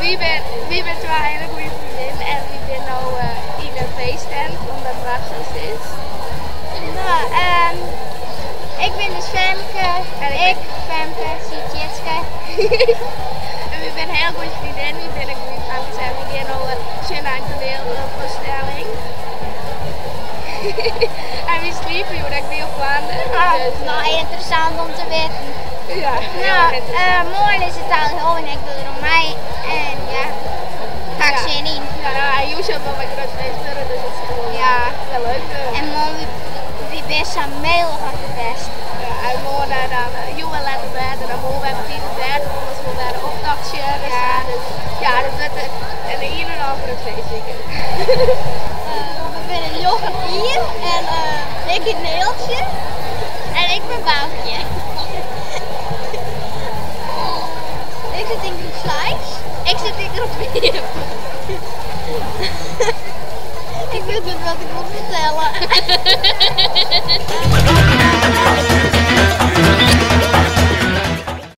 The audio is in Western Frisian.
Wy binne twa hiele goede freondinnen en wy binne no yn in feesttent omdat it doarpsfeest is. No, ik bin dus Femke. En ik, Femke, Siet Jitske. En wy binne hiele goede freondinnen, wy binne goede famkes en wy gean no sjen nei in toanielfoarstelling. En wy sliepe hjoed ek by elkoar. Ah, Dus, no, ynteressant om te witten. Ja, No, hiel erch ynteressant. Moarn is it Tally Ho en ik doe deroan mei. En ja, ha ik Ja. sin yn. Ja, no, en jûn sil it noch wer grut feest wurde, dus dat sil wol Ja. wer leuk wurde. En moarn wy binne sa mailich as de pest. Ja, en moarn dan jûn wer let op bêd en dan moarn wer betiid op bêd, want oars wol wer de optocht sjen en sa. Ja. Dus ja, dat wurdt in ien en al grut feestweekend. We binne njoggen jier en ik hjit Neeltsje. En ik bin Boukje. Ik sit yn groep seis. Ik sit yn groep fiif. Ik wit net wat ik moet fertelle.